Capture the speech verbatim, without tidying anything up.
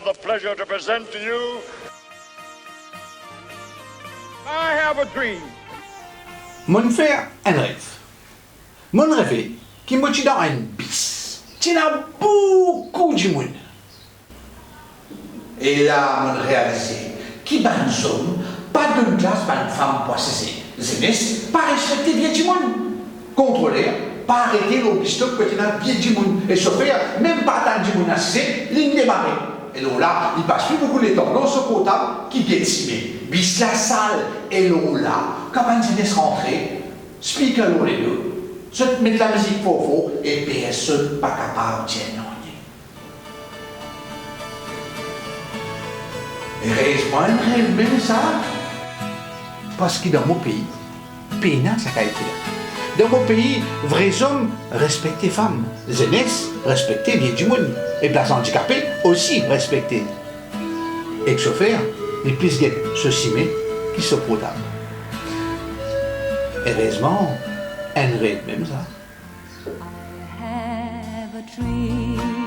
The pleasure to present to you. I have a dream. Mo'nn fer enn rev. Mo'nn reve ki mo ti dan enn bis. Ti ena boukou dimoun. E la mo'nn realize ki bann zom pa donn klas bann fam pou asize. Zenes pa respekte vie dimoun. Kontroler pa arete lor bis la kot ena vie dimoun, e sofer mem pa atann dimoun asize, li'nn demare. E lor la, li pas pli boukou letan lor so portab ki get sime. Bis la sal, e lor la, kan bann zenes rantre, speaker lor ledo, zot met lamizik for for e personn pa kapav dir nanye. Erezman enn rev mem sa, parski dan mo pei, pena sa kalite la. Dan mo pei, vre zom respekte fam, zenes respekte vie dimoun, e plas andikape osi respekte. Ek sofer, li plis get so sime ki so portab. Erezman, enn rev mem sa. I have a dream.